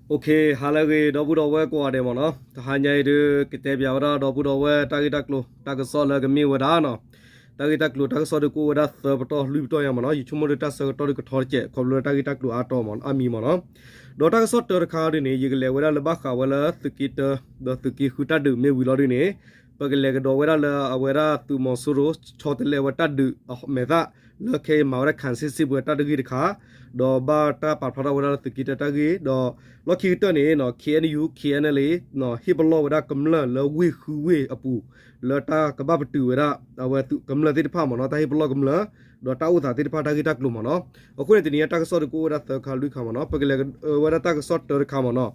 Okay, ဟါလၢအဂ့ၤ ဒီပုၢ်ဒီဝဲၢ်ကိးဂၤဒဲးမ့ၢ်နီၤ, တဟါညါအံၤဒုး ကတဲပၠးဝဲဒၣ်ဒီပုၢ်ဒီဝဲၢ် တၢ်ဂ့ၢ်တၢ်ကျိၤ တၢ်ကစီၣ်လၢကမ့ၢ်ဝဲဒၣ်နီၤ, တၢ်ဂ့ၢ်တၢ်ကျိၤ တၢ်ကစီၣ်ဒုးကအိၣ်ဝဲဒၣ်သၢပတီၢ်လွံၢ်ပတီၢ်ညါမ့ၢ်နီၤ, ယဆိကမိၣ်ဒုးတၢ်ဆၢကတီၢ်ဒုးကထီတစဲး ခီဖျိလၢတၢ်ဂ့ၢ်တၢ်ကျိၤအါတီၤမ့ၢ်နီၤ အါမံၤမ့ၢ်နီၤ, ဒီးတၢ်ကစီၣ်တၢတခါဒုးန့ၣ် ယကလဲၤဝဲဒၣ်လၢဘၣ်ဃးဝဲလၢသုးက့တၢ ဒီးသုးက့ဃုတၢ်ဒုးမ့ၢ်ဝံၤလီၤဒုးန့ၣ်, ပကလဲၤကဒီးဝဲဒၣ်လၢအဝဲဒၣ်သုးမီၤစိရိၤ ဆီတလဲဝဲတၢ်ဒုးအမဲာ်သၣ် လၢခဲအံၤမၤဝဲဒၣ် ခၣ်စ့ၣ်စ့ၣ်ပှဲၤတၢ်တဂ့ၢ်တခါ, ဒီးဘၣ်တၢ်ပာ်ဖျါထီၣ်ဝဲဒၣ်လၢသုးက့တၢတၢ်ဂ့ၢ်, ဒီးလီၢ်ခံကတၢၢ်န့ၣ် KNU KNLA ဟ့ၣ်ပလီၢ်ဝဲဒၣ်ကမျၢၢ်လၢဝ့ၢ်ဃုဝ့ၢ်အပူၤ လၢတၢ်ကဘၣ်ပတုာ်ဝဲဒၣ် အဝဲကမျၢၢ်သ့ၣ်တဖၣ်မ့ၢ်နီၤ, တၢ်ဟ့ၣ်ပလီၢ်ကမျၢၢ် ဒီးတၢ်အိၣ်သးသ့ၣ်တဖၣ်တၢ်ဂ့ၢ်တၢ်ကျိၤမ့ၢ်နီၤ. အဃိန့ၣ် တနံၤအံၤတၢ်ကစီၣ်ဒုးကအိၣ်ဝဲဒၣ်သၢခါလွံၢ်ခါမ့ၢ်နီၤ, ပကလဲၤဝဲဒၣ်တၢ်ကစီၣ်တၢတခါမ့ၢ်နီၤ.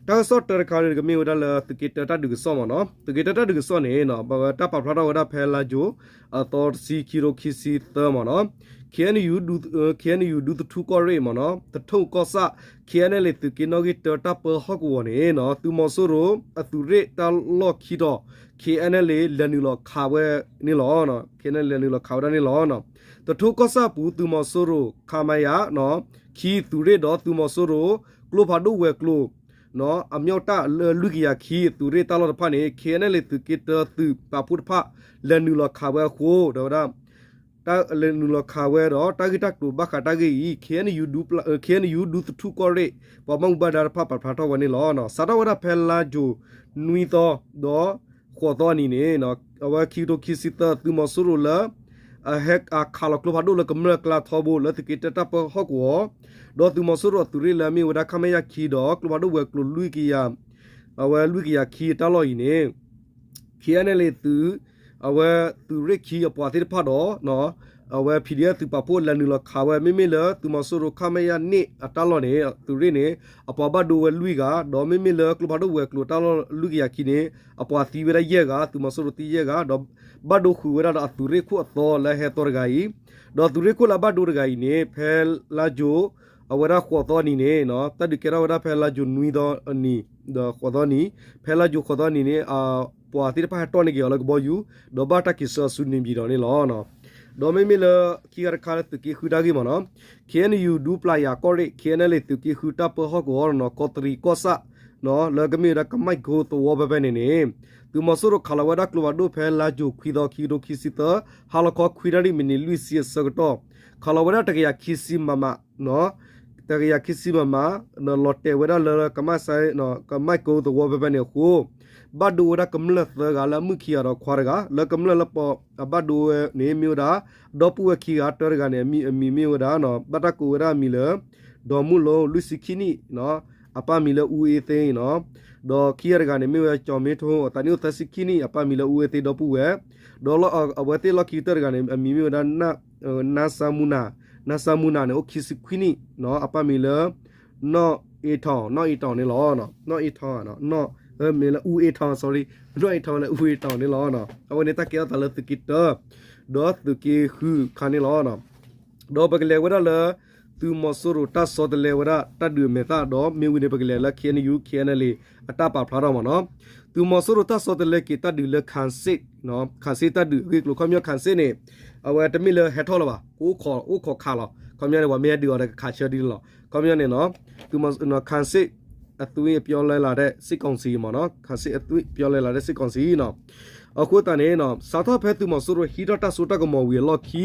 တၢ်ကစီၣ်တၢတခါန့ၣ် ကမ့ၢ်ဝဲဒၣ်လၢသုးက့တၢတၢ်ဒုးကစီၣ်မ့ၢ်နီၤ, သုးက့တၢတၢ်ဒုးကစီၣ်န့ၣ် ပဝဲတၢ်ပာ်ဖျါထီၣ်ဝဲဒၣ်ဖဲလါယူၤ အသီတဆံ ခံကထိခံဆံသၢမ့ၢ်နီၤ, KNU ဒူ KNU ဒူသထူကီၢ်ရ့ၣ်မ့ၢ်နီၤ, သထူကီၢ်ဆၣ် KNLA သုးက့နီၣ်ဂံၢ်တၢတၢ်ပၢဟီၣ်ကဝီၤန့ၣ် သုးမီၤစိရိၤအသုးရ့ၣ်တၢ်လီၢ်ခံတီၤ KNLA လဲၤနုာ်လီၤခးဝဲန့ၣ်လီၤ. KNLA လဲၤနုာ်လီၤခးဝဲဒၣ်န့ၣ်လီၤ. သထူကီၢ်ဆၣ်ပူၤ သုးမီၤစိရိၤ ခမရ ခံသုးရ့ၣ်ဒီးသုးမီၤစိရိၤ ကျိဖးဒိၣ်ဝဲၤကျိၤ အမြောက်တပ် လၢလွံၢ်ကယၤခံ သုးရ့ၣ်တၢ်လီၢ်တဖၣ်န့ၣ် KNLA သုးက့တၢသုးပာ်ဖှိၣ်တဖၣ် လဲၤနုာ်လီၤခးဝဲအဃိ ဒီးဝဲဒၣ် လဲၤနုာ်လီၤခးဝဲဒီး တၢ်ဂ့ၢ်တၢ်ကျိၤဘၣ်ဃးတၢ်ဂ့ၢ်အံၤ KNU ဒူသထူကီၢ်ရ့ၣ် ပှၤဘၣ်မူဘၣ်ဒါတဖၣ်ပာ်ဖျါထီၣ်ဝဲန့ၣ်လီၤ. စးထီၣ်ဝဲဒၣ်ဖဲလါယူၤ နွံသီ ဒီးဃိးသီအနံၤန့ၣ် အဝဲခံကထိခံဆံသၢ သုးမီၤစိရိၤလၢ အဟဲခးလီၤကျိဖးဒိၣ်လၢကမျၢၢ်ကျါထီဘိလၢသုးက့တၢတၢ်ပၢဟီၣ်ကဝီၤ ဒီးသုးမီၤစိရိၤအသုးရ့ၣ်လၢအမ့ၢ်ဝဲဒၣ် ခမရ ခံဒီးကျိဖးဒိၣ်ဝဲၤကျိၤလွံၢ်ကယၤ အဝဲလွံၢ်ကယၤခံအတၢ်လီၢ်အံၤန့ၣ် KNLA သုး အဝဲသုးရ့ၣ်ခံအပှၤသ့ၣ်တဖၣ်ဒီး အဝဲ PDF သုးပာ်ဖှိၣ်လဲၤနုာ်လီၤခးဝဲ မ့မ့ၢ်လၢသုးမီၤစိရိၤ ခမရ န့ၣ်အတၢ်လီၢ်န့ၣ် သုးရ့ၣ်န့ၣ် အပှၤဘၣ်ဒိဝဲလွံၢ်ဂၤ ဒီးမ့မ့ၢ်လၢကျိဖးဒိၣ်ဝဲၤကျိၤတၢ်လီၢ်လွံၢ်ကယၤခံန့ၣ် အပှၤသံဝဲဒၣ်ယဲၢ်ဂၤ သုးမီၤစိရိၤသံယဲၢ်ဂၤ ဒီးဘၣ်ဒိဃုာ်ဝဲဒၣ်ဒီးအသုးရ့ၣ်ခိၣ်အသီလၢဟဲသီတဂၤအံၤ ဒီးသုးရ့ၣ်ခိၣ်လၢအဘၣ်ဒိတဂၤအံၤန့ၣ် ဖဲလါယူၤ အဝဲဒၣ်ဃိးသီအနံၤန့ၣ် တၢ်ဒုးကဲထီၣ်ဝဲဒၣ်ဖဲလါယူၤနွံသီအနံၤ ဒီးဃိးသီအနံၤ ဖဲလါယူၤဃိးသီအနံၤန့ၣ် အပှၤသ့ၣ်တဖၣ်ဟဲတီၢ်န့ၢ်က့ၤအီၤလၢကဘီယူၤ ဒီးဘၣ်တၢ်က့ၤဆှၢအီၤဆူန့ၣ်ပၠံၤတီၤန့ၣ်လီၤ. ဒီးမ့မ့ၢ်လၢခံခါတခါလၢသုးက့ဃုတၢ်ဂ့ၢ်မ့ၢ်နီၤ KNU ဒူပျၢ်ယၤကီၢ်ရ့ၣ် KNLA သုးက့ဃုတၢ်ပၢဟီၣ်ကဝီၤနီၤ ကီးတရံးကီၢ်ဆၣ် လၢကမ့ၢ်ဝဲဒၣ်ကမၣ်ကိသဝီဖဲဖဲန့ၣ်န့ၣ် သုးမီၤစိရိၤခးလီၤဝဲဒၣ်ကျိဖးဒိၣ်ဖဲလါယူၤခွံသီ ခံကထိခံဆံသၢ ဟါလီၤခီခွံနၣ်ရံၣ်မံးနံးလွံၢ်ဆံအဆၢကတီၢ် ခးလီၤဝဲဒၣ်တကယၤခံဆံမမ တကယၤခံဆံမမ လီၤတဲာ်ဝဲဒၣ်လၢကမၣ်စဲ ကမၣ်ကိသဝီဖဲဖဲန့ၣ်အဃိ ဘၣ်ဒိဝဲဒၣ်ကမျၢၢ်သၢဂၤလၢအမုၣ်ခံဂၤဒီးခွါတဂၤ လၢကမျၢၢ်လၢပှၤအဘၣ်ဒိဝဲန့ၣ်မ့ၢ်ဝဲဒၣ် ဒီပုၢ်ဝဲၢ်ခံဂၤတၢတဂၤန့ၣ် အမံၤမ့ၢ်ဝဲဒၣ် ဘၣ်တၢ်ကိးဝဲဒၣ်အမံၤလၢ ဒီးမုၢ်လိလွံၢ်ဆံခံနံၣ် အပၢ်မံၤလၢအူအ့သ့နီၤ ဒီးခံဂၤတဂၤန့ၣ်မ့ၢ်ဝဲကၠီၤမ့ထိ အသးနံၣ်အိၣ်သၢဆံခံနံၣ် အပၢ်မံၤလၢအူအ့သ့ဒီပုၢ်ဝဲၢ် ဒီးအဝဲသ့ၣ်လီၢ်ခံကတၢၢ်တဂၤန့ၣ် အမံၤမ့ၢ်ဝဲဒၣ် နါစၢမူနၤ နါစၢမူနၤန့ၣ် အိၣ်ခံဆံခွံနံၣ် အပၢ်မံၤလၢ နီၢ်အ့ထီၣ် နီၢ်အ့ထီၣ်န့ၣ်လီၤ နီၢ်အ့ထီၣ် မ့ၢ်လၢအူအ့ထီၣ် sorry နီၢ်အ့ထီၣ်လၢအူအ့ထီၣ်န့ၣ်လီၤ အဝဲန့ၣ်တၢ်ကဲထီၣ်သးလၢသုးက့တၢ ဒီးသုးက့ဃုခါန့ၣ်လီၤ ဒီးပကလဲၤဝဲဒၣ်လၢ သုးမီၤစိရိၤတၢ်ဆီတလဲဝဲဒၣ်တၢ်ဒုးအမဲာ်သၣ်ဒီးမ့ၢ်ဝံၤန့ၣ် ပကလဲၤလၢ KNU KNLA အတၢ်ပာ်ဖျါထီၣ်မ့ၢ်နီၤ သုးမီၤစိရိၤတၢ်ဆီတလဲက့ၤတၢ်ဒုးလၢ ခၣ်စ့ၣ် ခၣ်စ့ၣ်တၢ်ဒုးအဂ့ၢ်ကျိၤ ခီပညီ ခၣ်စ့ၣ်န့ၣ် အဝဲတမ့ၢ်လၢဟဲထီၣ်လၢၤဘၣ် ကအိၣ်ခိးခးလီၤ ခီပညီန့ၣ် ပှၤမ့ၢ်ဟဲဒုးအီၤဒီးကခးဆၢဒ်န့ၣ်လီၤ ခီပညီန့ၣ်နီၤ သုးမီၤ ခၣ်စ့ၣ် အသွံၣ်အပြောင်းလဲလာတဲ့စစ်ကောင်စီ မ့ၢ်နီၤ ခၣ်စ့ၣ်အသွံၣ်ပြောင်းလဲလာတဲ့စစ်ကောင်စီ နီၤ အဃိသတးန့ၣ် စးထီၣ်ဖဲသုးမီၤစိရိၤဟံးထီၣ်တၢ်စိတၢ်ကမီၤဝံၤအလီၢ်ခံ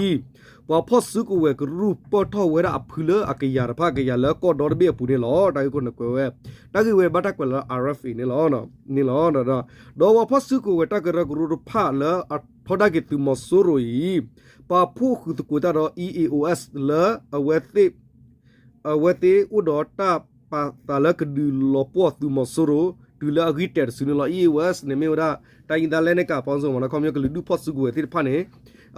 ပှၤဖီၣ်စုကဝဲၤကရူၢ်ပၢၢ်ထီၣ်ဝဲဒၣ်အဖုလၢအကယၤတဖၣ်ကယၤလၢကီၢ်ဒီတဘ့ၣ်အပူၤန့ၣ်လီၤ တၢ်ဂ့ၢ်ခိၣ်န့ၣ်ကွဲးဝဲ တၢ်ဂ့ၢ်ဝဲဘၣ်တၢ်ကွဲးလၢ RFA န့ၣ်လီၤ န့ၣ်လီၤ ဒီးပှၤဖီၣ်စုကဝဲၤတၢ်ကရၢကရိတဖၣ်လၢအထီဒါက့ၤသုးမီၤစိရိၤအံၤ ပာ်ဖှိၣ်ဃုာ်သကိးတၢ်ဒီး EAOs လၢအဝဲသ့ၣ် အဝဲသ့ၣ်အိၣ်ဒီးတၢ်ပာ်သးလၢကဒုးလီၤပှီၢ်သုးမီၤစိရိၤ တုၤလၢအဂံၢ်တဲာ်တစုန့ၣ်လီၤ EAOs န့ၣ်မ့ၢ်ဝဲဒၣ် တိုင်းရင်းသားလက်နက်ကိုင်ပေါင်းစုံ မ့ၢ်နီၤ ခီပညီကလုာ်ဒူၣ်ဖီၣ်စုကဝဲၤသ့ၣ်တဖၣ်န့ၣ်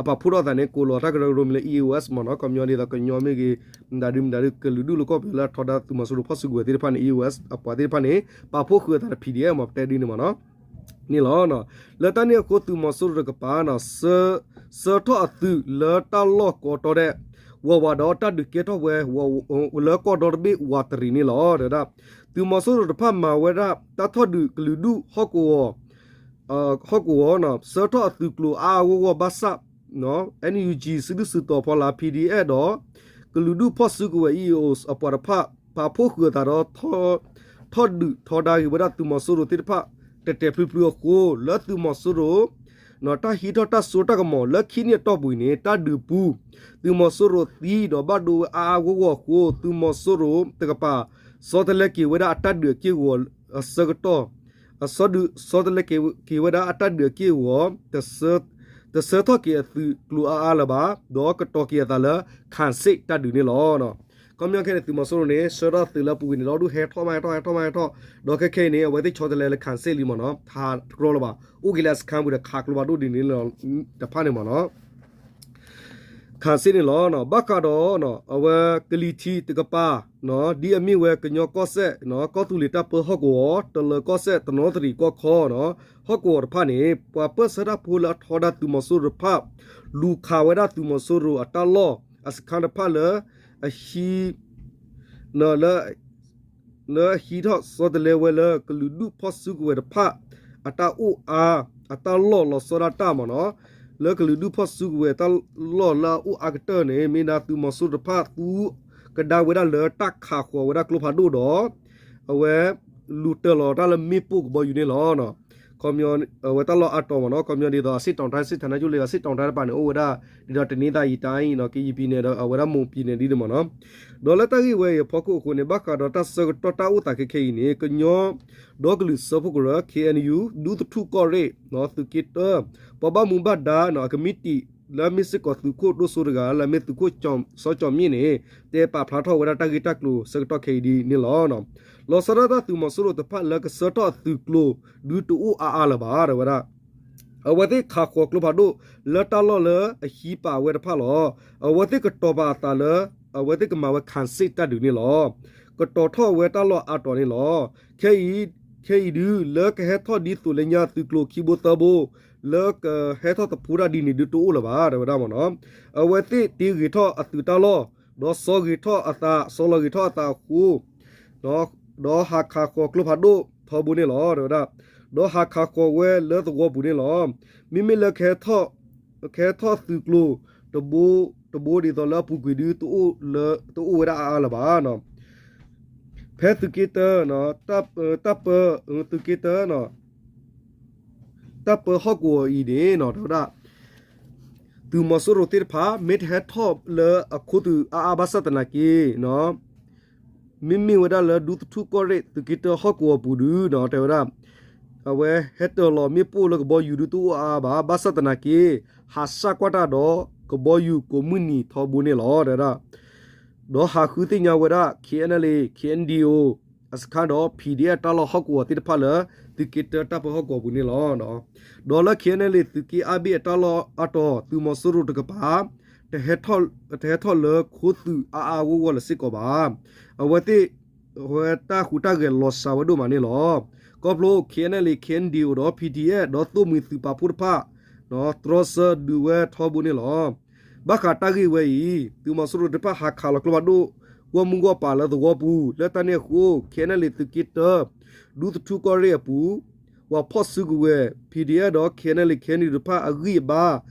အပာ်ဖှိၣ်ထီၣ်သးန့ၣ် ကိးလီၤတၢ်ကရၢကရိမံၤလၢ EAOs မ့ၢ်နီၤ ခီပညီဒ်သိးကညီမ့ၢ်ဂ့ၤ မတၤဒုမတၤဒုကလုာ်ဒူၣ်လၢကီၢ်ပယီၤလၢအထီဒါသုးမီၤစိရိၤဖီၣ်စုကဝဲၤသ့ၣ်တဖၣ်န့ၣ် EAOs အပှၤသ့ၣ်တဖၣ်န့ၣ် ပာ်ဖှိၣ်ဃုာ်အသးဒီး PDF မ့ၢ်ပတဲဒ်န့ၣ်မ့ၢ်နီၤ န့ၣ်လီၤ လၢတၢ်န့ၣ်အဃိသုးမီၤစိရိၤတကပၤ ဆှၢထီၣ်အသုးလၢတၢ်လီၢ်ကိးတီၤဒဲး ဝးဝးဒီးတၢ်ဒုးကဲထီၣ်ဝဲ လၢကီၢ်ဒီတဘ့ၣ်ဝးတရံးန့ၣ်လီၤ တဲဝဲဒၣ် သုးမီၤစိရိၤတဖၣ်မၤဝဲဒၣ်တၢ်ထီၣ်ဒုးကလုာ်ဒူၣ်ဟီၣ်ကဝီၤ ဟီၣ်ကဝီၤ ဆှၢထီၣ်အသုးကျိၤအါအါဂီၢ်ဂီၢ်ဘၣ်ဆၣ် NUG စုဒုၣ်စုတီၤဖီလာ် PDF ဒီး ကလုာ်ဒူၣ်ဖီၣ်စုကဝဲၤ EAOs အပှၤတဖၣ် ပာ်ဖှိၣ်ဃုာ်အသးဒီး ထီၣ် ထီၣ်ဒုးထီဒါက့ၤဝဲဒၣ်သုးမီၤစိရိၤသ့ၣ်တဖၣ် တဲာ်တဲာ်ဖျုးဖျုးအဃိ လၢသုးမီၤစိရိၤ တၢ်ဟံးထီၣ်တၢ်စိတၢ်ကမီၤလၢခံနံၣ်အတီၢ်ပူၤအံၤန့ၣ် တၢ်ဒုးပူၤ သုးမီၤစိရိၤသံဒီးဘၣ်ဒိဝဲအါအါဂီၢ်ဂီၢ်အဃိ သုးမီၤစိရိၤတကပၤ ဆီတလဲက့ၤဝဲဒၣ်အတၢ်ဒုးအက့ၢ်အဂီၤအဆၢကတီၢ် အဆီဒုး ဆီတလဲက့ၤဝဲဒၣ်အတၢ်ဒုးအက့ၢ်အဂီၤ တဆၢထီၣ်က့ၤအသုးကျိၤအါအါလၢၤဘၣ် ဒီးကတီၤက့ၤအသးလၢ ခၣ်စ့ၣ်တၢ်ဒုးန့ၣ်လီၤ. ခီပညီခဲအံၤန့ၣ် သုးမီၤစိရိၤန့ၣ် ဆှၢထီၣ်သုးလၢအပူၤကွံာ်န့ၣ် ဒီဒူၣ်ဟဲထီၣ်မးဟဲထီၣ်ဟဲထီၣ်မးဟဲထီၣ် ဒီးခဲခဲအံၤန့ၣ် အဝဲသ့ၣ်ဆီတလဲလၢ ခၣ်စ့ၣ်လံမ့ၢ်နီၤ ဟးတကြီလၢၤဘၣ် အိၣ်က့ၤလၢအစခါပူၤဒီးခးကျိဖးဒိၣ်ဒ်န့ၣ်လီၤ တဖၣ်န့ၣ်မ့ၢ်နီၤ ခၣ်စ့ၣ်န့ၣ်လီၤ. ဘၣ်ဃးဒီး အဝဲကလံၤထံးတကပၤ ဒ်အမ့ၢ်ဝဲကညီကီၢ်စဲၣ် ကီၢ်သူလ့ၤတၢ်ပၢဟီၣ်ကဝီၤ တလၢၤကီၢ်စဲၣ် တနီသရံၣ်ကီၢ်ခီ ဟီၣ်ကဝီၤတဖၣ်န့ၣ် ပှၤပၢၢ်ဆၢတၢ်ဖိလၢအထီဒါသုးမီၤစိရိၤတဖၣ် လူၤခးဝဲဒၣ်သုးမီၤစိရိၤအတၢ်လီၢ် အစခါတဖၣ်လၢ အဟံး လၢ လၢအဟံးထီၣ်ဆီတလဲဝဲလၢကလုာ်ဒူၣ်ဖီၣ်စုကဝဲၤတဖၣ် အတၢ်အိၣ်အါ အတၢ်လီၢ်လီၤဆီဒၣ်တၢ်မ့ၢ်နီၤ လၢကလုာ်ဒူၣ်ဖီၣ်စုကဝဲၤတၢ်လီၢ်လၢအအိၣ်အါကတၢၢ်န့ၣ် မ့ၢ်ဒၣ်သုးမီၤစိရိၤတဖၣ်သူကဒါဝဲဒၣ်လၢတၢ်ခးဃီၤဝဲဒၣ်ကျိဖးဒိၣ်ဒီး အဝဲ လူၤတၢၢ်လီၤတၢ်လၢမ့ၣ်ပိၢ်ကဘီယူၤန့ၣ်လီၤ. ခီပညီအဝဲတၢ်လီၢ်အါတီၤမ့ၢ်နီၤ ခီပညီဒ်သိး အစစ်တောင်းတိုင်း စစ်ဌာနချုပ်လၢ အစစ်တောင်းတိုင်းတဖၣ်န့ၣ် အိၣ်ဝဲဒၣ် ဒ်သိးတနင်္သာရီတိုင်း ကရင်ပြည်နယ်ဒီး အဝဲဒၣ် မွန်ပြည်နယ်ဒ်န့ၣ်မ့ၢ်နီၤ ဒီးလၢတၢ်ဂ့ၢ်ဝဲအံၤအဖီခိၣ်အဃိန့ၣ် ဘၣ်ဃးဒီးတၢ်ဆၢကတီၢ်တၢ်အိၣ်သးခဲခဲအံၤန့ၣ် ကညီဒီကလုာ်စၢဖှိၣ်ကရၢ ခ့ၣ်အဲၣ်ယူၣ် ဒူသထူၣ်ကီၢ်ရ့ၣ် သုးက့တၢ ပှၤဘၣ်မူဘၣ်ဒါ အကမံးတံာ် လၢအမ့ၢ်စ့ၢ်ကီးသုးခိၣ်ဒိၣ်စိတဂၤ လၢအမ့ၢ်သုးခိၣ်စီၤကၠီၤမ့ၣ်န့ၣ် တဲပာ်ဖျါထီၣ်ဝဲဒၣ်တၢ်ဂ့ၢ်တၢ်ကျိၤဆၢကတီၢ်ခဲအံၤဒ်န့ၣ်လီၤ. လီၤဆီဒၣ်တၢ်သုးမီၤစိရိၤတဖၣ်လၢကဆှၢထီၣ်အသုးကျိၤ ဒုးတအိၣ်အါအါလၢၤဘၣ် တဲဝဲဒၣ် အဝဲသ့ၣ်ခးဃီၤကျိဖးဒိၣ်လၢတၢ်လီၢ်လၢအဟံးပာ်ဝဲတဖၣ်လီၤ. အဝဲသ့ၣ်ကတီၤပာ်အသးလၢ အဝဲသ့ၣ်ကမၤဝဲ ခၣ်စ့ၣ်တၢ်ဒုးန့ၣ်လီၤ. ကတီၤထီၣ်ဝဲတၢ်လီၢ်အါတီၤန့ၣ်လီၤ. ခဲအံၤ ခဲအံၤဒုး လၢကဟဲထီၣ်ဒ်သိးလၢညါသုးကျိၤခံဘိသၢဘိ လၢကဟဲထီၣ်သဖှိတၢ်ဒ်န့ၣ်ဒုးတအိၣ်လၢၤဘၣ် တဲဝဲဒၣ်မ့ၢ်နီၤ. အဝဲသ့ၣ်တ့ဂ့ၤထီၣ်အသုးတၢ်လီၢ် ဒီးဆီဂ့ၤထီၣ်အသး ဆီလီၤဂ့ၤထီၣ်အသးအဃိ ဒီးဟးခးဃီၤကျိဖးဒိၣ်ထီဘိန့ၣ်လီၤ တဲဝဲဒၣ်. ဒီးဟးခးဃီၤဝဲလၢသဝီပူၤန့ၣ်လီၤ. မ့မ့ၢ်လၢ ကဟဲထီၣ်သုးကျိၤ တဘိ တဘိဒ်သိးလၢအပူၤကွံာ်ဒုး တအိၣ်ဝဲဒၣ်အါအါလၢၤဘၣ်. ဖဲသုးက့တၢ တၢ်ပၢ သုးက့တၢ တၢ်ပၢဟီၣ်ကဝီၤအံၤန့ၣ် တဲဝဲဒၣ် သုးမီၤစိရိၤသ့ၣ်တဖၣ် မ့ၢ်တဟဲထီၣ်လၢအခိၣ်သုးအါအါဘၣ်ဆၣ်သနာ်က့ မ့မ့ၢ်ဝဲဒၣ်လၢဒူသထူၣ်ကီၢ်ရ့ၣ် သုးက့တၢဟီၣ်ကဝီၤပူၤဒုး တဲဝဲဒၣ် အဝဲဟဲတၢၢ်လီၤမ့ၣ်ပိၢ်လၢကဘီယူၤဒုးတအိၣ်အါအါဘၣ် ဘၣ်ဆၣ်သနာ်က့ ဟးစၢ်ကွၢ်တၢ်ဒီးကဘီယူၤကိးမုၢ်နံၤထီဘိန့ၣ်လီၤ တဲဝဲဒၣ်. ဒီးဟးဃုသ့ၣ်ညါဝဲဒၣ် ခ့ၣ်အဲၣ်ယူၣ် ခ့ၣ်အဲၣ်ယူၣ် အစခါဒီး PDF တၢ်လီၢ်ဟီၣ်ကဝီၤသ့ၣ်တဖၣ်လၢ သုးက့တၢတၢ်ပၢဟီၣ်ကဝီၤပူၤန့ၣ်လီၤ. ဒီးလၢ ခ့ၣ်အဲၣ်ယူၣ် သုးက့အါဘ့ၣ်အတၢ်လီၢ်အါတီၤ သုးမီၤစိရိၤတကပၤ တဟဲထီၣ်လၢခိၣ်သုးအါအါဂီၢ်ဂီၢ်လၢၤစ့ၢ်ကီးဘၣ်. အဝဲသ့ၣ် ဝဲတၢ်ဟူးတၢ်ဂဲၤလီၤစှၤဝဲဒိၣ်မးန့ၣ်လီၤ. ခီဖျိ ခ့ၣ်အဲၣ်ယူၣ် ခ့ၣ်အဲၣ်ယူၣ် ဒီး PDF ဒီးသိၣ်မှံၤသုးပာ်ဖှိၣ်တဖၣ် တြီဆၢဒုးဝဲထီဘိန့ၣ်လီၤ. ဘၣ်ဃးတၢ်ဂ့ၢ်ဝဲအံၤ သုးမီၤစိရိၤတဖၣ်ဟးခးလီၤကျိဖးဒိၣ် ဂီၢ်မုၢ်ဂီၢ်ပၤလၢသဝီပူၤ လၢတၢ်န့ၣ်အဃိ ခ့ၣ်အဲၣ်ယူၣ် သုးက့တၢ ဒူသထူၣ်ကီၢ်ရ့ၣ်အပူၤ ပှၤဖီၣ်စုကဝဲၤ PDF ဒီး ခ့ၣ်အဲၣ်ယူၣ် ခ့ၣ်အဲၣ်ယူၣ် တဖၣ်အဂံၢ်အဘါ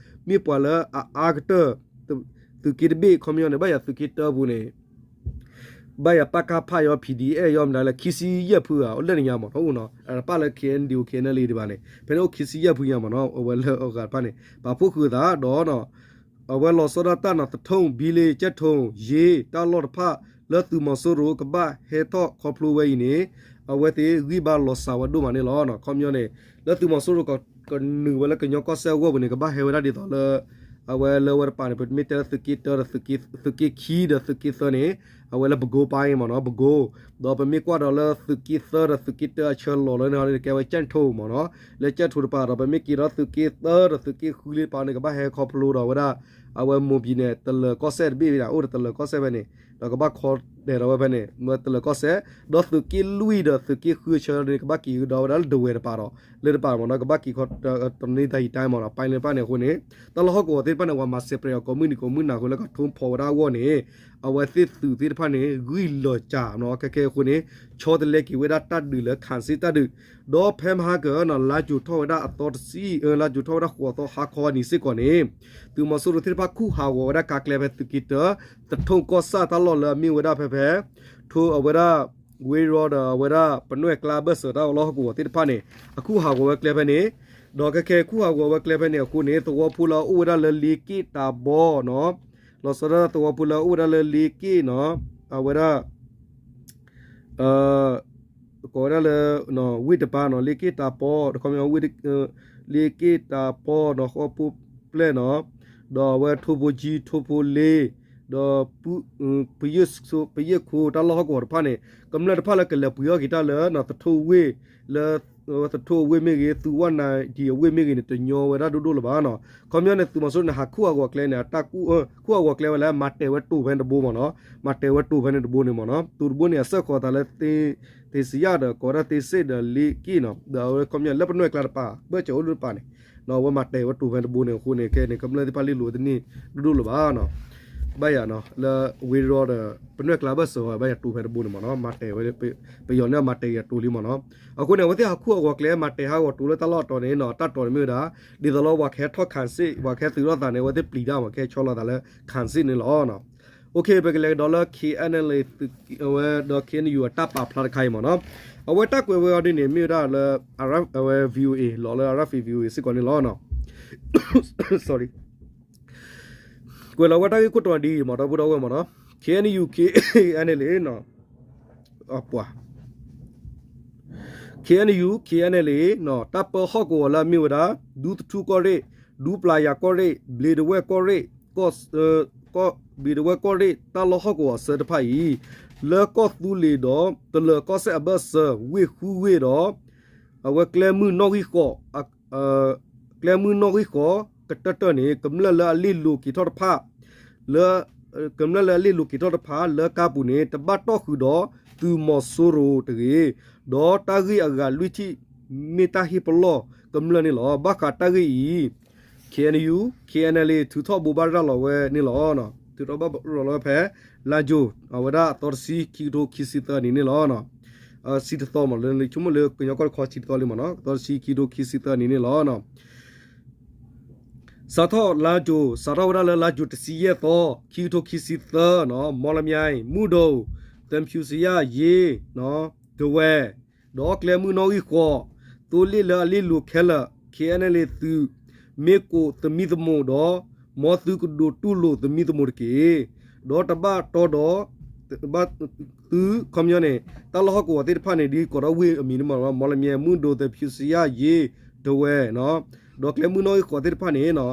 မ့ၢ်ပှၤလၢအအါကတၢၢ် သုးက့တဘ့ၣ် ခီပညီန့ၣ် ဘၣ်ယၤသုးက့တၢပူၤန့ၣ် ဘၣ်ယၤ ပကဖ ယီၤ PDF ယီၤ မတၤလဲၣ် ခံဆံယဲၢ်ဖုဧါ အိၣ်လၢနညါမ့ၢ်နီၤ အိၣ်နီၤ တပၣ်လၢ ခ့ၣ်အဲၣ်ယူၣ် ခ့ၣ်အဲၣ်ယူၣ် ဒံးဘၣ်န့ၣ် ဖဲန့ၣ်အိၣ်ခံဆံယဲၢ်ဖုညါမ့ၢ်နီၤ အဝဲလၢအဂၤတဖၣ်န့ၣ် ပာ်ဖှိၣ်ဃုာ်အသးဒီး အဝဲလီၤဆီဒၣ်တၢ်နီၤ သထိၣ် ဘံလ့ ကၠဲၣ်ထိၣ် ယ့ၣ် တၢ်လီၢ်တဖၣ် လၢသုးမီၤစိရိၤကဘၣ်ဟဲထီၣ်ခီဖျိဝဲအံၤန့ၣ် အဝဲသ့ၣ်ဂံၢ်ဘါလီၤစှၤဝဲဒိၣ်မးန့ၣ်လီၤ. ခီပညီန့ၣ် လၢသုးမီၤစိရိၤကနုာ်ဝဲလၢကညီကီၢ်စဲၣ်အဂီၢ်ပူၤန့ၣ် ကဘၣ်ဟဲဝဲဒၣ်ဒ်သိးလၢ အဝဲလၢဝဲတပၤန့ၣ် ပမ့ၢ်တဲလၢသုးက့တၢဒီး သုးက့ခံဒီးသုးက့သၢန့ၣ် အဝဲလၢပကိပၢ်အံၤမ့ၢ်နီၤ ပကိ ဒီးပမ့ၢ်ကွၢ်ဒီးလၢသုးက့သၢဒီးသုးက့တၢအဆၢလီၤလၢန့ၣ် ကဲဝဲကၠဲၣ်ထိၣ်မ့ၢ်နီၤ လၢကၠဲၣ်ထိၣ်တပၤဒီး ပမ့ၢ်က့ၤဒီးသုးက့သၢဒီးသုးက့ဃုလံတပၤန့ၣ် ကဘၣ်ဟဲခီဖျိဒီးဝဲဒၣ် အဝဲမိၢ်ပံၤန့ၣ် တလၢၤကီၢ်စဲၣ်တဘ့ၣ်ဝဲဒၣ် အိၣ်ဒီးတလၢၤကီၢ်စဲၣ်ဖဲန့ၣ် ဒီးကဘၣ်ခီဒဲးဒီးဝဲဖဲန့ၣ် မ့ၢ်တလၢၤကီၢ်စဲၣ် ဒီးသုးက့လွံၢ်ဒီးသုးက့ဃုအဆၢန့ၣ် ကဘၣ်က့ၤဒီးဝဲဒၣ်လၢဒဝဲၢ်တပၤဒီး လၢတပၤမ့ၢ်နီၤ ကဘၣ်က့ၤခီ တနံၤတၢ်ယံၤတၢ်မ့ၢ်နီၤ ပၢ်လၢတပၤန့ၣ်အဃိန့ၣ် တၢ်လီၢ်ဟီၣ်ကဝီၤသ့ၣ်တဖၣ်န့ၣ် ပှၤမၤစဲးပြဲးအီၤကိးမုၢ်နံၤကိးမုၢ်နၤအဃိ လၢကထိဖီဝဲဒၣ်အဂီၢ်န့ၣ် အဝဲသ့ၣ်သုးသ့ၣ်တဖၣ်န့ၣ် ဂံၢ်လီၤစှၤနီၤ ခဲခဲအဃိန့ၣ် ဆီတလဲက့ၤဝဲဒၣ်တၢ်ဒုးလၢ ခၣ်စ့ၣ်တၢ်ဒုး ဒီးဖဲမဟါကၢနီၤ လါကၠိၤထီၣ်ဝဲဒၣ်အသီတဆံ လါကၠိၤထီၣ်ဝဲဒၣ်ဃိးသီဟါခီအနံၤစ့ၢ်ကီးန့ၣ် သုးမီၤစိရိၤသ့ၣ်တဖၣ်ခူၣ်ဟးဂီၤဝဲဒၣ်ကါကျဲဖဲသုးက့တၢ သထိၣ်ကီၢ်ဆၣ်တၢ်လီၢ်လၢအမ့ၢ်ဝဲဒၣ်ဖဲဖဲ ထိအဝဲဒၣ် ဝ့ၢ်ရီဒီးအဝဲဒၣ် ပနွဲၢ်ကျါဘၢၣ်စၢၤတၢ်လီၢ်ဟီၣ်ကဝီၤသ့ၣ်တဖၣ်န့ၣ် အခုၣ်ဟးဂီၤဝဲကျဲဖဲန့ၣ်, ဒီးခဲခဲအခုၣ်ဟးဂီၤဝဲကျဲဖဲန့ၣ်အဃိန့ၣ် သဝီဖိလၢအအိၣ်ဝဲဒၣ်လၢလ့က့ၣ်တၢ်ဘီနီၤ, လီၤဆီဒၣ်သဝီဖိလၢအအိၣ်ဝဲဒၣ်လၢလ့က့ၣ်နီၤ, အဝဲဒၣ် ကိးဝဲဒၣ်လၢ ဝ့ၢ်တပၤနီၤ, လ့က့ၣ်တၢ်ပီ, တခီမ့ၢ် လ့က့ၣ်တၢ်ပီနီၤ, ဃီဖိပျဲၢ်နီၤ, ဒီးအဝဲထိၣ်ဖိကၠံ ထိၣ်ဖိလ့, ဒီး ပယ့ၣ်ခိၣ် တၢ်လီၢ်ဟီၣ်ကဝီၤတဖၣ်န့ၣ် ကမျၢၢ်တဖၣ်လၢကလဲၤပှ့ၤအီၣ်က့ၤတၢ်လၢ သထူဝ့ၢ်, လၢ သထူဝ့ၢ်မ့ၢ်ဂ့ၤ သူဝဲနၤဒံၤအဝ့ၢ်မ့ၢ်ဂ့ၤန့ၣ် တညီဝဲဒၣ်ဒိၣ်ဒိၣ်လၢၤဘၣ်နီၤ. ခီပညီန့ၣ် သုးမီၤစိရိၤန့ၣ် ဟးခူၣ်ဟးဂီၤကျဲန့ၣ် ခူၣ်ဟးဂီၤကျဲဝဲလၢ မၤတဲာ်ဝဲတိၤဖဲန့ၣ်တဘိမ့ၢ်နီၤ, မၤတဲာ်ဝဲတိၤဖဲန့ၣ်တဘိန့ၣ်မ့ၢ်နီၤ, တိၤတဘိန့ၣ် အစၢၣ်ဃီၤသးလၢ သ့စံယၣ်ဒီး ကိးဝဲဒၣ်သ့စ့ၣ်ဒီးလ့က့ၣ်နီၤ, ဒီးအဝဲခီပညီလၢပနွဲၢ်ကျါတပၤ ဘၢၣ်စၢၤအိၣ်လၢတပၤန့ၣ် အဝဲမၤတဲာ်ဝဲတိၤဖဲတဘိန့ၣ်အဃိန့ၣ် ခဲန့ၣ် ကမျၢၢ်သ့ၣ်တဖၣ်လ့လိာ်ဝဲတန့ၢ်ဒိၣ်ဒိၣ်လၢၤဘၣ်နီၤ. ဘၣ်ယၤနီၤ လၢဝ့ၢ်ရီဒီး ပနွဲၢ်ကျါဘၢၣ်စၢၤဝဲ ဘၣ်ယၤတိၤဖဲတဘိန့ၣ်မ့ၢ်နီၤ, မၤတဲာ်ဝဲ ပယီၤန့ၣ်မၤတဲာ်က့ၤအတိၤလံမ့ၢ်နီၤ. အဃိန့ၣ် အဝဲသ့ၣ်ဟးခူၣ်ဟးဂီၤကျဲ မၤတဲာ်ဟးဂီၤတိၤလၢတၢ်လီၢ်အတီၤန့ၣ်နီၤ, တၢ်တီၤန့ၣ်မ့ၢ်ဝဲဒၣ် ဒ်သိးလၢပှၤကဟဲထီၣ် ခၣ်စ့ၣ် ပှၤကဟဲသုးထီၣ်သးန့ၣ် အဝဲသ့ၣ်ပျံၤတၢ်မ့ၢ် ကဟဲဆီလီၤသးလၢ ခၣ်စ့ၣ်န့ၣ်လီၤ. ပကလဲၤကဒီးလၢ KNLA ဝဲဒီး KNU အတၢ်ပာ်ဖျါတခါအံၤမ့ၢ်နီၤ, အဝဲတၢ်ကွဲးဝဲအီၤဒ်န့ၣ် မ့ၢ်ဝဲဒၣ်လၢ အဝဲ VOA လီၤလၢ RFA VOA စ့ၢ်ကီးန့ၣ်လီၤ. ကွဲးလီၤဝဲတၢ်ဂ့ၢ်ခိၣ်တီဒ်အံၤမ့ၢ် ဒီပုၢ်ဒီဝဲၢ်မ့ၢ်နီၤ, KNU KNLA နီၤ, KNU KNLA နီၤ, တၢ်ပၢဟီၣ်ကဝီၤလၢအမ့ၢ်ဝဲဒၣ် ဒူသထူကီၢ်ရ့ၣ်, ဒူပျၤယၤကီၢ်ရ့ၣ်, ဘျံးဒဝဲၢ်ကီၢ်ရ့ၣ်, ဘျံးဒဝဲၢ်ကီၢ်ရ့ၣ် တၢ်လီၢ်ဟီၣ်ကဝီၤအဆၢတဖၣ်အံၤ, လၢကီၢ်သူလ့ၤဒီး တလၢၤကီၢ်စဲၣ်အဘၢၣ်စၢၤ ဝ့ၢ်ဃုဝ့ၢ်ဒီး အဝဲကျဲမုၢ်နီၣ်ဂံၢ်ဃိး ကျဲမုၢ်နီၣ်ဂံၢ်ဃိး ကတၢၢ်တၢၢ်န့ၣ် ကမျၢၢ်လၢအလ့ၣ်လိၤက့ၤထီၣ်တဖၣ် လၢ ကမျၢၢ်လၢအလ့ၣ်လိၤက့ၤထီၣ်တဖၣ် လၢကါပူၤန့ၣ် တဘၣ်တီၢ်ဃုာ်ဒီးသုးမီၤစိရိၤတဂ့ၤ, ဒီးတၢ်ဂ့ၢ်အဂၤလွံၢ်ထံၣ် မ့ၢ်တၢ်ဟ့ၣ်ပလီၢ်ကမျၢၢ်န့ၣ်လီၤ. ဘၣ်ဃးတၢ်ဂ့ၢ်အံၤ KNU KNLA ထုးထီၣ်ဘိးဘၣ်ရၤလီၤဝဲန့ၣ်လီၤ. ထုးထီၣ်ဘၣ်ရၤလီၤဝဲဖဲ လါယူၤ အဝဲဒၣ်အသီတဆံ ခံကထိခံဆံသၢနံၣ်န့ၣ်လီၤ. ဆံတသီမ့ၢ်လၢ ဆိကမိၣ်လၢကညီကီၢ်တခီဆံတသီလံမ့ၢ်နီၤ, အသီတဆံခံကထိခံဆံသၢနံၣ်န့ၣ်လီၤ. စးထီၣ်လါယူၤ စးထီၣ်ဝဲဒၣ်လၢလါယူၤတဆံယဲၢ်သီ ခံကထိခံဆံသၢနီၤ, မီလမၠဲ မုၢ်ဒိၣ် သဖျူစယၣ်ယ့ ဒဝဲၢ် ဒီးကျဲမုၢ်နီၣ်ဂံၢ်ဃိး သိလ့ၣ်လၢအလ့ၣ်လိၤခဲလၢာ် KNLA သုး မ့ၢ်ကိးသမံသမိးဒီး မ်သုကဒိးတူၢ်လိာ်သမံသမိးတက့ၢ်. ဒီးတဘၣ်တီဒီး သု ခီပညီန့ၣ် တၢ်လီၢ်ဟီၣ်ကဝီၤသ့ၣ်တဖၣ်န့ၣ် ဒ်ကိးထီၣ်ဝ့ၢ်အမံၤန့ၣ်မ့ၢ်နီၤ, မီလမၠဲ မုၢ်ဒိၣ် သဖျူစယၣ်ယ့ ဒဝဲၢ်နီၤ, ဒီးကျဲမုၢ်နီၣ်ဂံၢ်ဃိးသ့ၣ်တဖၣ်န့ၣ်နီၤ,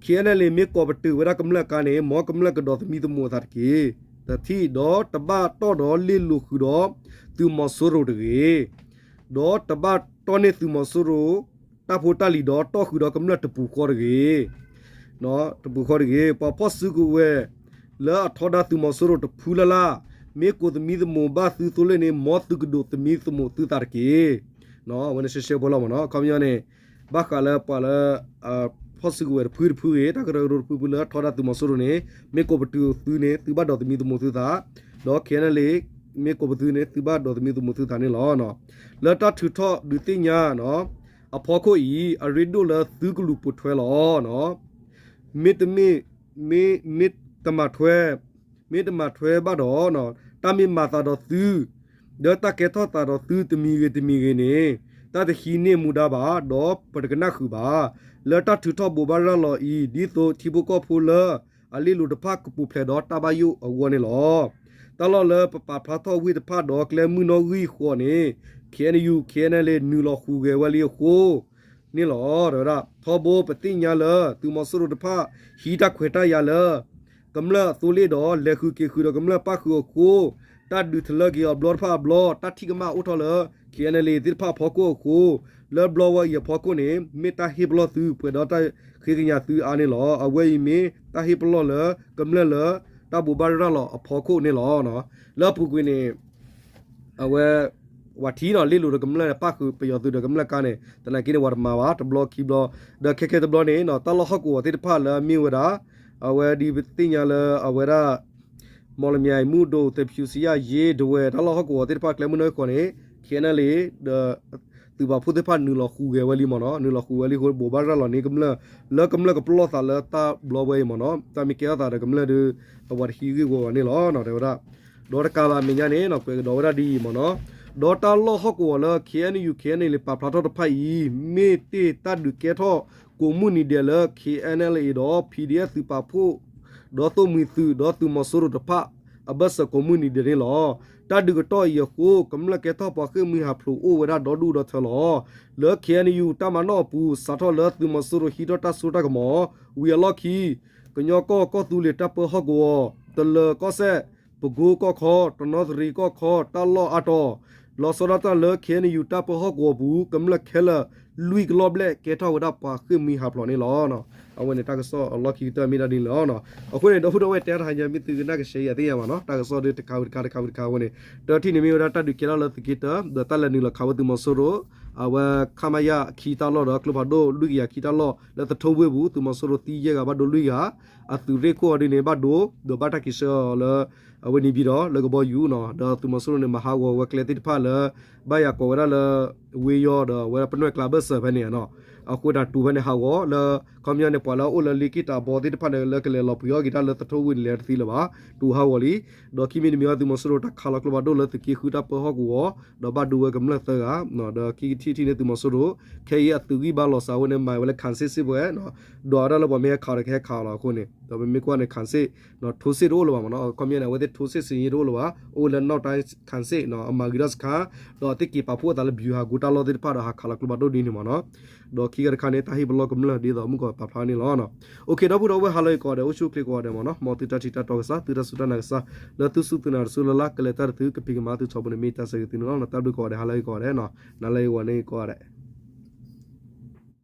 KNLA မ့ၢ်ကိးပတုာ်ဝဲဒၣ်ကမျၢၢ်အကါန့ၣ် မ်ကမျၢၢ်ကဒိးသမံသမိးအသးတက့ၢ်. တထံၣ် ဒီးတဘၣ်တီၢ်ဒီးလ့ၣ်လိၤဃုာ်ဒီး သုးမီၤစိရိၤတဂ့ၤ. ဒီးတဘၣ်တီၢ်န့ၢ်သုးမီၤစိရိၤ တၢ်ဖိတၢ်လံၤဒီးတီၢ်ဃုာ်ဒီးကမျၢၢ်တပူၤဃီတဂ့ၤ. တပူၤဃီတဂ့ၤ. ပှၤဖီၣ်စုကဝဲၤ လၢအထီဒါသုးမီၤစိရိၤတဖုလၢ်လၢ် မ့ၢ်ကိးသမံသမိးဘၣ်သုသိလ့ၣ်န့ၣ် မ်သုကဒိးသမံသမိးသုသးတက့ၢ်. အဝဲန့ၣ်ရှဲရှဲဖိလီၤမ့ၢ်နီၤ. ခီပညီန့ၣ် ဘၣ်ဃးလၢပှၤလၢ ဖီၣ်စုကဝဲၤတဖုတဖုဂ့ၤ တၢ်ကရၢကရိတဖုဖုလၢထီဒါသုးမီၤစိရိၤန့ၣ် မ့ၢ်ကိးပတုာ်သုန့ၣ် သုဘၣ်ဒိးသမံသမိးသုသး, ဒီး KNLA မ့ၢ်ကိးပတုာ်သုန့ၣ် သုဘၣ်ဒိးသမံသမိးသုသးန့ၣ်လီၤ. လၢတၢ်ထုးထီၣ်ဒုးသ့ၣ်ညါ အဖီခိၣ်အံၤ အရ့ဒိၣ်လၢသုကလူၤပိာ်ထွဲလီၤ. မ့တမ့ၢ် မ့ၢ်တမၤထွဲ မ့ၢ်တမၤထွဲဘၣ်ဒီး တၢ်မ့ၢ်မၤသးဒီးသု ဒီးတၢ်ကဲထီၣ်သးဒီးသုတမံၤဂ့ၤတမံၤဂ့ၤန့ၣ် တၢ်တဟံးန့ၢ်မူဒါဘၣ် ဒီးပတကနၣ်ဃုာ်ဘၣ်. လၢတၢ်ထုးထီၣ်ဘိးဘၣ်ရၤလီၤအံၤ ဒ်သိးထံဖိကီၢ်ဖိလၢ အလ့ၣ်လိၤတဖၣ်ကပူၤဖျဲးဒီးတၢ်ဘၣ်ယိၣ်အဂီၢ်န့ၣ်လီၤ. တၢ်လီၢ်လၢပပာ်ဖျါထီၣ်ဝ့ၢ်တဖၣ်ဒီးကျဲမုၢ်နီၣ်ဂံၢ်ဃိးန့ၣ် KNU KNLA နုာ်လီၤဃုာ်ဂဲၤဝဲလံအဃိ န့ၣ်လီၤ. တဝဲဒၣ် ထီဘိပသ့ၣ်ညါလၢ သုးမီၤစိရိၤတဖၣ် ဟံးတၢ်ခွဲးတၢ်ယာ်လၢ ကမျၢၢ်အသိလ့ၣ်ဒီး လဲၤဃုာ်က့ၤဃုာ်ဒီးကမျၢၢ်ပၣ်ဃုာ်အဃိ တၢ်ဒုးထလၢက့ၤအီၤဘျီတဖၣ်အဘျီ တၢ်ထံၣ်ကမၣ်အိၣ်ထီၣ်လၢ KNLA သ့ၣ်တဖၣ်အဖီခိၣ်အဃိ လၢဘျီဝဲအံၤအဖီခိၣ်န့ၣ် မ့ၢ်တၢ်ဟ့ၣ်ပလီၢ်သုပှဲၤဒီးတၢ်ဃ့ကညးသုအါန့ၣ်လီၤ. အဝဲအံၤမ့ၢ်တၢ်ဟ့ၣ်ပလီၢ်လၢ ကမျၢၢ်လၢ တၢ်ဘိးဘၣ်ရၤလီၤအဖီခိၣ်န့ၣ်လီၤ. လၢအပူၤကွံာ်န့ၣ် အဝဲ ဝၤထံနီၤ လ့ၣ်လိၤဒီးကမျၢၢ်န့ၣ် ပၣ်ဃုာ်ပယီၤသုးဒီးကမျၢၢ်ကါန့ၣ် သနာ်က့န့ၣ် ဝၤတမၤဘၣ် တဘျီခံဘျီ ဒီးခဲခဲတဘျီန့ၣ် တၢ်လီၢ်ဟီၣ်ကဝီၤသ့ၣ်တဖၣ်လၢအမ့ၢ်ဝဲဒၣ် အဝဲဒ်ပသ့ၣ်ညါလၢအဝဲဒၣ် မီၣ်လမၠဲ မုၢ်ဒိၣ် သဖျူစယၣ် ယ့ ဒဝဲၢ် တၢ်လီၢ်ဟီၣ်ကဝီၤသ့ၣ်တဖၣ် ကျဲမုၢ်နီၣ်ဂံၢ်ဃိးန့ၣ် KNLA ဒီး သုးပာ်ဖှိၣ်သ့ၣ်တဖၣ်နုာ်လီၤဃုာ်ဂဲၤဝဲလံမ့ၢ်နီၤ နုာ်လီၤဃုာ်ဝဲလံအဃိ ဘိးဘၣ်ရၤလီၤန့ၢ်ကမျၢၢ် လၢကမျၢၢ်ကပလီၢ်သးလၢတၢ်ဘျီဝဲအံၤမ့ၢ်နီၤ တၢ်မ့ၢ်ကဲထီၣ်သးဒီးကမျၢၢ်ဒီး အဝၤတဟံးဂ့ၢ်ဝီဝဲန့ၣ်လီၤ တဲဝဲဒၣ် ဒီးတကးဘၣ်အမဲာ်ညါန့ၣ် ကွဲးကဒီးဝဲဒၣ်ဒ်အံၤမ့ၢ်နီၤ, ဒီးတၢ်လီၢ်ဟီၣ်ကဝီၤလၢ ခ့ၣ်အဲၣ်ယူၣ် ခ့ၣ်အဲၣ်ယူၣ် ပာ်ဖျါထီၣ်တဖၣ်အံၤ မ့ၢ်တ့ၢ်တၢ်ဒုးကဲထီၣ်ကိးမုၢ်နံၤဒဲးလၢ ခ့ၣ်အဲၣ်ယူၣ် ဒီး ပီၣ်ဒံၣ်အ့ၣ် သုးပာ်ဖှိၣ် ဒီးသိၣ်မှံၤသုး ဒီးသုးမီၤစိရိၤတဖၣ် အဘၢၣ်စၢၤကိးမုၢ်နံၤဒဲးန့ၣ်လီၤ. တၢ်ဒုးကတီၢ်အံၤအဃိ ကမျၢၢ်ကဲထီၣ်ပှၤဃ့ၢ်မှံဟးဖျိးအိၣ်ဝဲဒၣ်ဒီဒူၣ်ဒီထၢလီၤ. လၢ ခ့ၣ်အဲၣ်ယူၣ် တၢ်မၤနီၣ်အပူၤ စးထီၣ်လၢသုးမီၤစိရိၤဟံးထီၣ်တၢ်စိတၢ်ကမီၤ ဝံၤအလီၢ်ခံ ကညီကီၢ် ကီၢ်သူလ့ၤတၢ်ပၢဟီၣ်ကဝီၤ, တလၢၤကီၢ်စဲၣ်, ပကိကီၢ်ခီ, တနီသရံၣ်ကီၢ်ခီ တၢ်လီၢ်အါတီၤ, လီၤဆီဒၣ်တၢ်လၢ ခ့ၣ်အဲၣ်ယူၣ် တၢ်ပၢဟီၣ်ကဝီၤပူၤ ကမျၢၢ်ခဲလၢာ် လွံၢ်ကလီၢ်ဘျဲၣ် ကဲထီၣ်ဝဲဒၣ်ပှၤဃ့ၢ်မှံဟးဖျိးန့ၣ်လီၤ. အဝဲန့ၣ်တၢ်ကစီၣ်အလီၢ်ခံကတၢၢ်မ့ၢ်ဒၣ်ဒ်န့ၣ်လီၤ. အဃိန့ၣ် ဒီပုၢ်ဒီဝဲၢ်တဲတဟါညါ မ့ၢ်သုကနၣ်ကရှဲယၤသ့ၣ်ညါမ့ၢ်နီၤ တၢ်ကစီၣ်ဒ်တခါဝံၤတခါ တခါဝံၤတခါအဃိန့ၣ် တထံၣ်န့ၣ်မ့ၢ်ဝဲဒၣ်တၢ်ဒုးကဲထီၣ်လၢသုးက့တၢ ဒီးတၢ်လဲၤနုာ်လီၤခးဝဲသုးမီၤစိရိၤ အဝဲ ခမရ ခံတၢ်လီၢ်ဒီးကျိဖးဒိၣ်လွံၢ်ကယၤခံတၢ်လီၢ် လၢသထူဝ့ၢ်ပူၤ သုးမီၤစိရိၤသံယဲၢ်ဂၤဘၣ်ဒိလွံၢ်ဂၤ, အသုးရ့ၣ်ခိၣ်အီၤဒ်န့ၣ် ဘၣ်ဒိ ဒီးဘၣ်တၢ်က့ၤဆှၢအီၤလၢ အဝဲန့ၣ်ပၠံဒီး လၢကဘီယူၤနီၤ ဒီးသုးမီၤစိရိၤန့ၣ် မၤဟးဂီၤဝဲကျဲသ့ၣ်တဖၣ်လၢ ဘၣ်ယၤကိးဝဲဒၣ်လၢ ဝ့ယီၤဒီးဝဲဒၣ်ပနွဲၢ်ကျါဘၢၣ်စၢၤဖဲန့ၣ်နီၤ, အဃိတၢ်တူၢ်ဖဲန့ၣ်ဟးဂီၤလၢ ခီပညီန့ၣ် ပှၤလၢအအိၣ်လၢလ့က့ၣ်တၢ်ဘီသ့ၣ်တဖၣ်န့ၣ် လၢကလဲၤလီၤပှ့ၤအီၣ်က့ၤတၢ်လၢသထူဝ့ၢ်န့ၣ် လဲၤတသ့လၢၤဘၣ်, တူၢ်ဟးဂီၤလံ. ဒီးခံမံၤတမံၤအံၤ သုးမီၤစိရိၤတၢ်ခးလီၤကျိဖးဒိၣ်လၢသုးက့ဃုတၢ်ပၢဟီၣ်ကဝီၤ ဒီးဘၣ်ဒိဝဲကမျၢၢ်သၢဂၤ, ဒီးခံကထံၣ်တထံၣ်န့ၣ် သုးမီၤစိရိၤ ခဲအံၤအသုးဂံၢ်ဘါလီၤစှၤဝဲန့ၣ် မၤဝဲလၢ ခံစစ် စ့ၢ်ပှဲၤ ဒီးအဒၣ်လၢပှၤမ့ၢ်ဟဲခးဒီးကဟဲခးလီၤအဃိန့ၣ် ဒီးပမ့ၢ်ကွၢ်န့ၣ် ခံစစ် ထိစစ်တအိၣ်လၢၤဘၣ်မ့ၢ်နီၤ, ခီပညီန့ၣ် အဝဲသ့ၣ် ထိုးစစ်ဆင်ရေး တအိၣ်လၢၤဘၣ်, အိၣ်လၢ နောက်တိုင်း ခံစစ် အမၤဂ့ၤထီၣ်စခါ, ဒီးသ့ၣ်က့ၤပာ်ဖှိၣ်အသးလၢ ဗျူဟာကုန်း တၢ်လီၢ်သ့ၣ်တဖၣ်ဒီးဟးခးလီၤကျိဖးဒိၣ်ဒ်န့ၣ်မ့ၢ်နီၤ, ဒီးခံဂၤတခါန့ၣ် တၢ်ဟ့ၣ်ပလီၢ်ကမျၢၢ်ဒ်သိးမုၢ်ကီၤပာ်ဖျါန့ၣ်လီၤ. OK ဒီပုၢ်ဒီဝဲၢ် ဟါလၢအဂ့ၤကိးဂၤဒဲး အိၣ်ဆူၣ်အိၣ်ချ့ကိးဂၤဒဲးမ့ၢ်နီၤ, မ်သုတၢ်ထံၣ်တၢ်တီကစၢ် သုတၢ်စူၢ်တၢ်နာ်ကစၢ် လၢသုစူၢ်သုနာ်တစူၢ်လၢ်လၢ် ကလဲၤတၢ်တသု ကဖံးကမၤသုထီဘိန့ၣ် မ့ၢ်တၢ်ဆၢဂ့ၤသုန့ၣ်လီၤ. တၢ်ဘျုးကိးဂၤဒဲး ဟါလၢအဂ့ၤကိးဂၤဒဲးနီၤ, နၤလၢအဂ့ၤဝဲန့ၣ်ကိးဂၤဒဲး